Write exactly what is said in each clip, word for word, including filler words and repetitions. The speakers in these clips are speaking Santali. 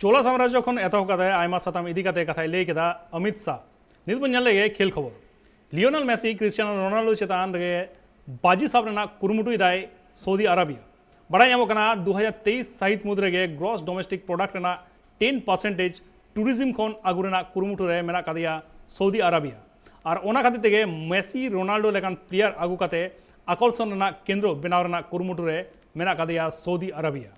ᱴᱚᱞᱟ ᱥᱟᱢᱨᱟᱡᱽᱡᱚ ᱠᱷᱚᱱ ᱮᱛᱚᱦᱚᱵ ᱠᱟᱛᱮ ᱟᱭᱢᱟ ᱥᱟᱛᱟᱢ ᱤᱫᱤ ᱠᱟᱛᱮ ᱠᱟᱛᱷᱟᱭ ᱞᱟᱹᱭ ᱠᱮᱫᱟ ᱚᱢᱤᱛ ᱥᱟᱦ᱾ ᱱᱤᱛ ᱵᱚᱱ ᱧᱮᱞ ᱞᱮᱜᱮ ᱠᱷᱮᱞ ᱠᱷᱚᱵᱚᱨ᱾ ᱞᱤᱭᱳᱱᱮᱞ ᱢᱮᱥᱤ ᱠᱨᱤᱥᱴᱤᱭᱟᱱᱳ ᱨᱳᱱᱟᱞᱰᱳ ᱪᱮᱛᱟᱱ ᱨᱮ ᱵᱟᱡᱤ ᱥᱟᱵ ᱨᱮᱱᱟᱜ ᱠᱩᱨᱩᱢᱩᱴᱩᱭᱮᱫᱟᱭ ᱥᱳᱫᱤ ᱟᱨᱟᱵᱤᱭᱟ᱾ ᱵᱟᱲᱟᱭ ᱧᱟᱢᱚᱜ ᱠᱟᱱᱟ, ᱫᱩ ᱦᱟᱡᱟᱨ ᱛᱮᱭᱤᱥ ᱥᱟᱹᱦᱤᱛ ᱢᱩᱫᱽ ᱨᱮᱜᱮ ᱜᱨᱚᱥ ᱰᱚᱢᱮᱥᱴᱤᱠ ᱯᱨᱚᱰᱟᱠᱴ ᱨᱮᱱᱟᱜ ᱴᱮᱱ ᱯᱟᱨᱥᱮᱱᱴᱮᱡᱽ ᱴᱩᱨᱤᱡᱢ ᱠᱷᱚᱱ ᱟᱹᱜᱩ ᱨᱮᱱᱟᱜ ᱠᱩᱨᱩᱢᱩᱴᱩ ᱨᱮ ᱢᱮᱱᱟᱜ ᱠᱟᱫᱮᱭᱟ ᱥᱳᱫᱤ ᱟᱨᱟᱵᱤᱭᱟ᱾ ᱟᱨ ᱚᱱᱟ ᱠᱷᱟᱹᱛᱤᱨ ᱛᱮᱜᱮ ᱢᱮᱥᱤ ᱨᱳᱱᱟᱞᱰᱳ ᱞᱮᱠᱟᱱ ᱯᱞᱮᱭᱟᱨ ᱟᱹᱜᱩ ᱠᱟᱛᱮ ᱟᱠᱚᱨᱥᱚᱱ ᱨᱮᱱᱟᱜ ᱠᱮᱱᱫᱨᱚ ᱵᱮᱱᱟᱣ ᱨᱮᱱᱟᱜ ᱠᱩᱨᱩᱢᱩᱴᱩ ᱨᱮ ᱢᱮᱱᱟᱜ ᱠᱟᱫᱮᱭᱟ ᱥᱳᱫᱤ ᱟᱨᱟᱵᱤᱭᱟ᱾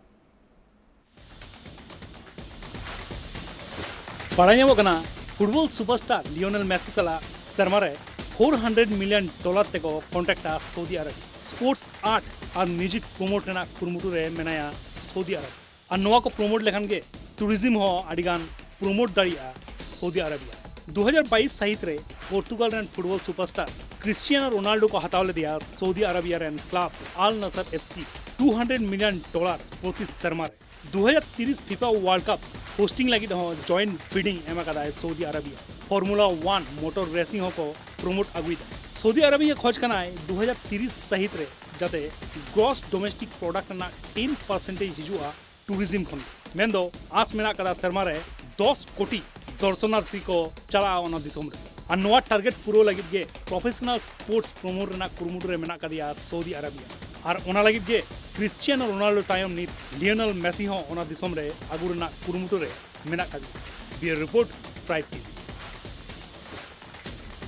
ᱵᱟᱲᱟᱭ ᱧᱟᱢᱚᱜ ᱠᱟᱱᱟ, ᱯᱷᱩᱴᱵᱚᱞ ᱥᱩᱯᱟᱨᱥᱴᱟᱨ ᱞᱤᱭᱳᱱᱮᱞ ᱢᱮᱥᱤ ᱥᱟᱞᱟᱜ ᱥᱮᱨᱢᱟ ᱨᱮ ᱯᱷᱳᱨ ᱦᱟᱱᱰᱨᱮᱰ ᱢᱤᱞᱤᱭᱚᱱ ᱰᱚᱞᱟᱨ ᱛᱮᱠᱚ ᱠᱚᱱᱴᱨᱟᱠᱴᱟ ᱥᱳᱫᱤ ᱟᱨᱟᱵᱤᱭᱟ᱾ ᱥᱯᱳᱨᱴᱥ ᱟᱨᱴ ᱟᱨ ᱢᱤᱣᱡᱤᱠ ᱯᱨᱳᱢᱳᱴ ᱨᱮᱱᱟᱜ ᱠᱩᱨᱩᱢᱩᱴᱩ ᱨᱮ ᱢᱮᱱᱟᱭᱟ ᱥᱳᱫᱤ ᱟᱨᱟᱵᱤᱭᱟ᱾ ᱟᱨ ᱱᱚᱣᱟ ᱠᱚ ᱯᱨᱳᱢᱳᱴ ᱞᱮᱠᱷᱟᱱ ᱜᱮ ᱴᱩᱨᱤᱡᱢ ᱦᱚᱸ ᱟᱹᱰᱤ ᱜᱟᱱ ᱯᱨᱳᱢᱳᱴ ᱫᱟᱲᱮᱭᱟᱜᱼᱟ ᱥᱳᱫᱤ ᱟᱨᱟᱵᱤᱭᱟ᱾ ᱫᱩ ᱦᱟᱡᱟᱨ ᱵᱟᱭᱤᱥ ᱥᱟᱹᱦᱤᱛ ᱨᱮ ᱯᱚᱨᱛᱩᱜᱟᱞ ᱨᱮᱱ ᱯᱷᱩᱴᱵᱚᱞ ᱥᱩᱯᱟᱨᱥᱴᱟᱨ ᱠᱨᱤᱥᱴᱤᱭᱟᱱᱳ ᱨᱳᱱᱟᱞᱰᱳ ᱠᱚ ᱦᱟᱛᱟᱣ ᱞᱮᱫᱮᱭᱟ ᱥᱳᱫᱤ ᱟᱨᱟᱵᱤᱭᱟ ᱨᱮᱱ club Al Nassr F C two hundred million dollar ᱯᱨᱚᱛᱤ ᱥᱮᱨᱢᱟ ᱨᱮ᱾ ᱫᱩ ᱦᱟᱡᱟᱨ ᱛᱤᱨᱤᱥ ᱯᱷᱤᱯᱟ ᱣᱟᱨᱞᱰ ᱠᱟᱯ ᱦᱳᱥᱴᱤᱝ ᱞᱟᱹᱜᱤᱫ ᱦᱚᱸ ᱡᱚᱭᱮᱱᱴ ᱵᱤᱰᱤᱝ ᱮᱢ ᱟᱠᱟᱫᱟᱭ ᱥᱳᱫᱤ ᱟᱨᱟᱵᱤᱭᱟ᱾ ᱯᱷᱚᱨᱢᱩᱞᱟ ᱳᱣᱟᱱ ᱢᱚᱴᱚᱨ ᱨᱮᱥᱤᱝ ᱦᱚᱸᱠᱚ ᱯᱨᱳᱢᱳᱴ ᱟᱹᱜᱩᱭᱮᱫᱟ᱾ ᱥᱳᱫᱤ ᱟᱨᱟᱵᱤᱭᱟ ᱠᱷᱚᱡᱽ ᱠᱟᱱᱟᱭ ᱫᱩ ᱦᱟᱡᱟᱨ ᱛᱤᱨᱤᱥ ᱥᱟᱹᱦᱤᱛ ᱨᱮ ᱡᱟᱛᱮ ᱜᱨᱚᱥ ᱰᱚᱢᱮᱥᱴᱤᱠ ᱯᱨᱚᱰᱟᱠᱴ ᱨᱮᱱᱟᱜ ᱴᱮᱱ ᱯᱟᱨᱥᱮᱱᱴᱮᱡᱽ ᱦᱤᱡᱩᱜᱼᱟ ᱴᱩᱨᱤᱡᱢ ᱠᱷᱚᱱ᱾ ᱢᱮᱱᱫᱚ ᱟᱸᱥ ᱢᱮᱱᱟᱜ ᱠᱟᱫᱟ ᱥᱮᱨᱢᱟ ᱨᱮ ᱫᱚᱥ ᱠᱳᱴᱤ ᱫᱚᱨᱥᱚᱱᱟᱨᱛᱷᱤ ᱠᱚ ᱪᱟᱞᱟᱜᱼᱟ ᱚᱱᱟ ᱫᱤᱥᱚᱢ ᱨᱮ᱾ ᱟᱨ ᱱᱚᱣᱟ ᱴᱟᱨᱜᱮᱴ ᱯᱩᱨᱟᱹᱣ ᱞᱟᱹᱜᱤᱫ ᱜᱮ ᱯᱨᱚᱯᱷᱮᱥᱚᱱᱟᱞ ᱥᱯᱳᱨᱴᱥ ᱯᱨᱳᱢᱳᱴ ᱨᱮᱱᱟᱜ ᱠᱩᱨᱩᱢᱩᱴᱩ ᱨᱮ ᱢᱮᱱᱟᱜ ᱠᱟᱫᱮᱭᱟ ᱥᱳᱫᱤ ᱟᱨᱟᱵᱤᱭᱟ᱾ ᱟᱨ ᱚᱱᱟ ᱞᱟᱹᱜᱤᱫ ᱜᱮ ᱠᱨᱤᱥᱴᱤᱭᱟᱱᱳ ᱨᱳᱱᱟᱞᱰᱳ ᱛᱟᱭᱚᱢ ᱱᱤᱛ ᱞᱤᱭᱳᱱᱮᱞ ᱢᱮᱥᱤ ᱦᱚᱸ ᱚᱱᱟ ᱫᱤᱥᱚᱢ ᱨᱮ ᱟᱹᱜᱩ ᱨᱮᱱᱟᱜ ᱠᱩᱨᱩᱢᱩᱴᱩ ᱨᱮ ᱢᱮᱱᱟᱜ ᱠᱟᱫᱮᱭᱟ᱾ ᱵᱤᱭᱩᱨᱳ ᱨᱤᱯᱳᱨᱴ, ᱴᱨᱟᱭᱤᱵᱽ ᱴᱤᱵᱷᱤ᱾